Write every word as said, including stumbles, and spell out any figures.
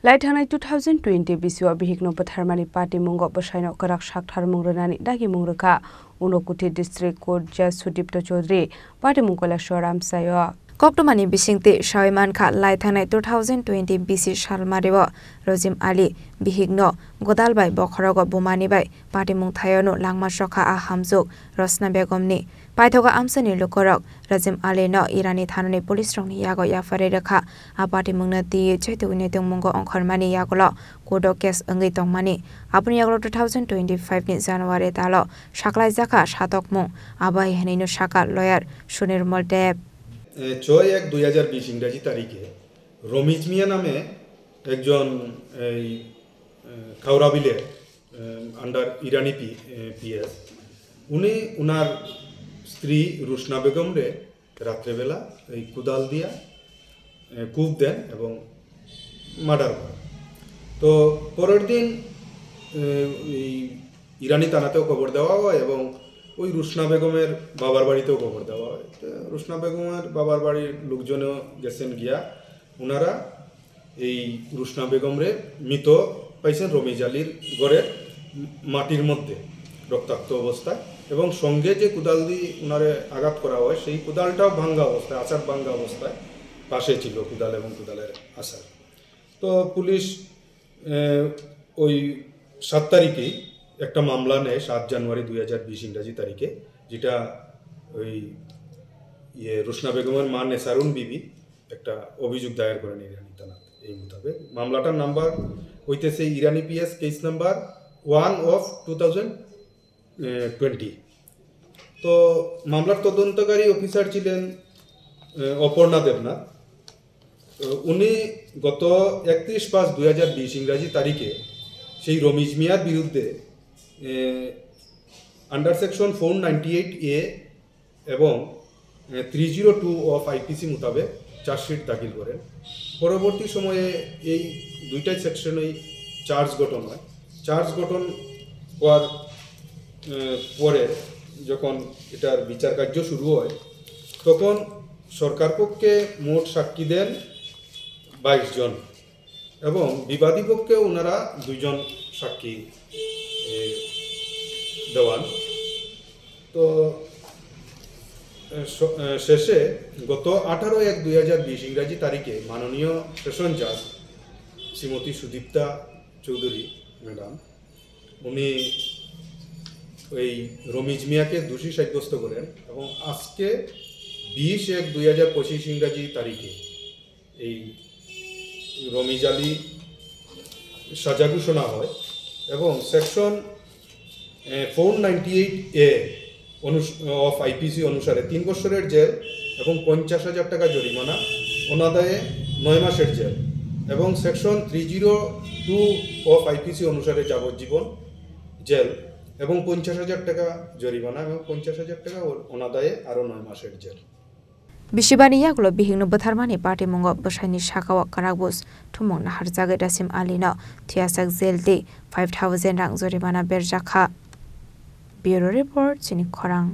Lai thangnai two thousand twenty bisio bihikno bwtharmani patimungo bwsaino kwrak saktharmung rwnani dagimung rwkha Unakoti District Court Judge Sudipto Chaudhary, patimung Kailaswar Amchaio. Koktwmani bisingtwi sawi mankha, lai thangnai two thousand twenty bisi salmario Rojim Ali bihikno godal bai bokhorogo bumani bai patimung thaiono langma sokha a hamjwk Rosna Begumni. Paithogo amchaini lukurok Rojim Alino Irani thanani police rokni yago yapharwi rwkha. A patimungno twiwi chaitugwi naitukmungo ongkhormani yagulo court-o case wngwi tongmani. Aboni yagulo two thousand twenty-five ni January talo saklaijakha satokmung. Abo hai hwnwino sakha lawyer Sunirmal Deb. এ, ছয় এক দুই হাজার বিশ ইংরাজি তারিখে রমিজ মিয়া নামে একজন এই, এ, খাওরাবিলে, এ, আন্ডার ইরানি পি-, এ, পিএস, উনি ওনার স্ত্রী রুশনা বেগমরে রাত্রেবেলা এই কোদাল দিয়া, এ, কোপ দেন এবং মার্ডার করেন। তো পরের দিন, এ, এই ইরানি থানাতেও খবর দেওয়া হয় এবং ওই রুশনা বেগমের বাবার বাড়িতেও খবর দেওয়া হয়। তো রুশনা বেগমের বাবার বাড়ির লোকজনও গেছেন গিয়া, ওনারা এই রুশনা বেগমরে মৃত পাইছেন রমিজ আলীর ঘরের মাটির মধ্যে রক্তাক্ত অবস্থায়, এবং সঙ্গে যে কোদাল দিয়ে ওনারে আঘাত করা হয়, সেই কোদালটাও ভাঙ্গা অবস্থায়, আছাড় ভাঙ্গা অবস্থায় পাশে ছিল কোদাল এবং কোদালের আছাড়। তো পুলিশ, এ, ওই সাত তারিখেই একটা মামলা নেয়, সাত জানুয়ারি দুই হাজার বিশ ইংরাজি তারিখে, যেটা ওই ইয়ে রুশনা বেগমের মা নেসারুন বিবি একটা অভিযোগ দায়ের করেন ইরানি থানাত। এই মোতাবেক মামলাটার নাম্বার হইতেছে Irani PS case number one of two thousand twenty. তো মামলার তদন্তকারী অফিসার ছিলেন, এ, অপর্ণা দেবনাথ। তো উনি গত একত্রিশ পাঁচ দুই হাজার বিশ ইংরাজি তারিখে সেই রমিজ মিয়ার বিরুদ্ধে, এ, under section four ninety eight A এবং, এ, three zero two of IPC মোতাবেক চার্জশিট দাখিল করেন। পরবর্তী সময়ে এই দুইটাই সেকশনেই চার্জ গঠন হয়। চার্জ গঠন হওয়ার, এ, পরে যখন এটার বিচার কার্য শুরু হয়, তখন সরকার পক্ষে মোট সাক্ষী দেন বাইশ জন এবং বিবাদী পক্ষে ওনারা দুইজন সাক্ষী, এ, দেওয়ান। তো, এ, স-, এ, শেষে গত আঠারো এক দুই হাজার বিশ ইংরাজি তারিখে মাননীয় সেশন জাজ শ্রীমতী সুদীপ্তা চৌধুরী ম্যাডাম, উনি এই রমিজ মিয়াকে দোষী সাব্যস্ত করেন এবং আজকে বিশ এক দুই হাজার পঁচিশ ইংরাজি তারিখে এই রমিজ আলী সাজা ঘোষণা হয় এবং সেকশন, এ, ফোর নাইনটি এইট এ অনুস-, অফ আইপিসি অনুসারে তিন বছরের জেল এবং পঞ্চাশ হাজার টাকা জরিমানা, অনাদায়ে নয় মাসের জেল এবং section three zero two of IPC অনুসারে যাবজ্জীবন জেল এবং পঞ্চাশ হাজার টাকা জরিমানা এবং পঞ্চাশ হাজার টাকা অ-, অনাদায়ে আরও নয় মাসের jail. Bisibani yagulo bihikno bwtharmani patimungo bwsaini sakao kwrak bus thumung naharjagwi Rasim Alino thwiyasak jel tei five thousand rang jorimana berjakha. Bureau Report, Chini Khorang.